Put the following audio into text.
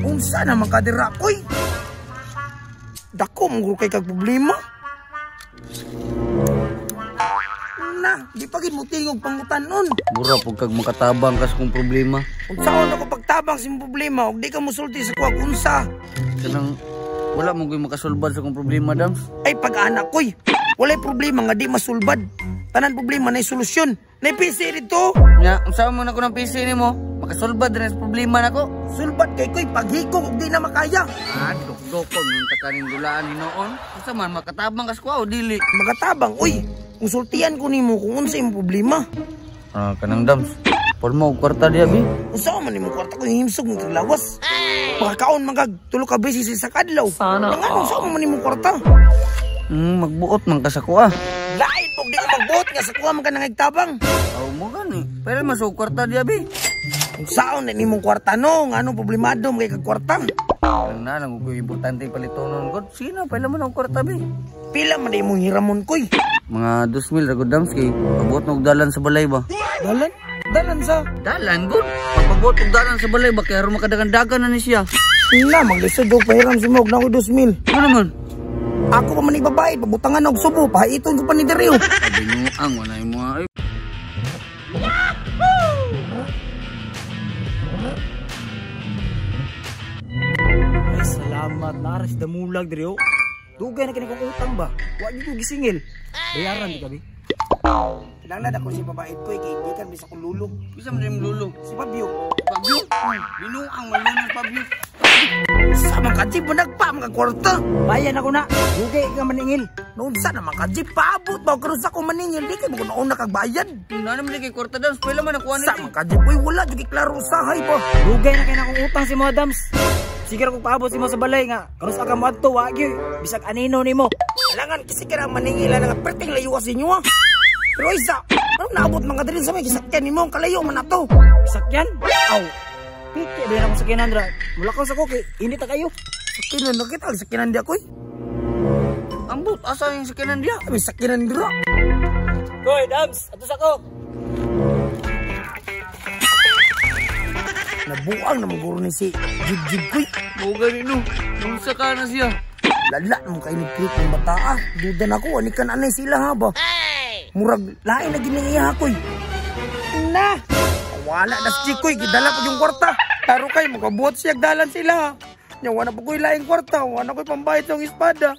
Unsa naman kadira koy? Dako mong kay kag problema. Na, di pa gid mo tingog pangutanon. Mura pug kag makatabang kas kong problema. Unsaon ako pagtabang sa imong problema og di ka mosulti sa kuwag unsa? Kanang wala mo gyud makasulbad sa kong problema, Dams. Ay pag-anak koy. Walay problema nga di masulbad. Tanan problema na solusyon. Nay PC dito. Nya, unsa man ako ng PC nimo? Makasulbad rin sa problema nako. Sulbad kay koy paghikog og di na makaya. Ah, dukdukon nung takaning dulaan hinoon. Unsa man makatabang kas kuha o dili? Makatabang oy. Konsultian ko nimo kung unsa imong problema. Ah, kanang Dams. Palma og kwarta diya bi. Unsa man imong kwarta ko himsog mong kaglawas. Makakaon man kag tulo ka beses sa kadlaw. Sana. Ngano unsa man imong kwarta? Magbuot man ka sa kuha. Lain pog di ko magbuot nga sa kuha man ka nangigtabang. Aw mo gani. Pero mas og kwarta diya bi. Unsaon na nimong kwarta no? Ngano problemado man kay kag kwarta? Ang na lang ko importante palitonon god. Sino pila man og kwarta bi? Pila man imong hiramon koy? Mga 2,000 ra gud Dams kay pabuot og dalan sa balay ba. Dalan? Dalan sa? Dalan gud. Pabuot og dalan sa balay ba kay aron makadagan-dagan na ni siya. Na maglisod og pahiram si mo og nako 2,000. Ano man? Ako pa man ibabayad, pabutangan og subo, pahaiton ko pa ni Dario. Binuang wala imo ay. Ay, salamat naras damulag diri. Dugay na kini kong utang ba? Wa gyud ko gisingil. Bayaran di ka bi. Kinahanglan ako si babae ko kay gikan bisa kong lulo. Bisa man rin lulo. Si Pabio. Pabio? Binuang man lulo Pabio. Sa man ka jeep nagpa mga kwarta. Bayan ako na. Dugay ka maningil. Noon sa naman ka jeep paabot ba karon sa ko maningil di kay mo nauna kag bayad. Wala naman kay kwarta Dams, pila man nakuha Sa man ka jeep oy wala jud klaro usahay pa. Dugay na kay na akong utang si mo Adams. Sige ra kog paabot si mo sa balay nga karon sa ka moadto wa gyud bisag anino nimo. Kailangan kasi kira maningil na nga perting layo sa inyo ah. Pero isa, ano naabot mga diri sa may gisakyan nimo ang kalayo man ato. Sakyan? Aw. Piki ba na akong sakyanan dra. Mulakaw sa ko kay init ta kayo. Sakyanan na kita, sakyanan di ako eh. Ambot asa yung sakyanan diya? May sakyanan dira. Koy Dams, ato sa ko. Nabuang na maguro ni si Jib Jib koy. Mo gani no. Unsa ka na siya? Lala mo kay ni cute ng bata ah. Duda na ko ani kan anay sila ha ba. Murag lain na gini iya koy. Na. Wala na si Chikoy, gidala pa yung kwarta. Taro kay makabuot siya dalan sila ha. Nya wala pa koy laing kwarta, wala koy pambayad sa espada.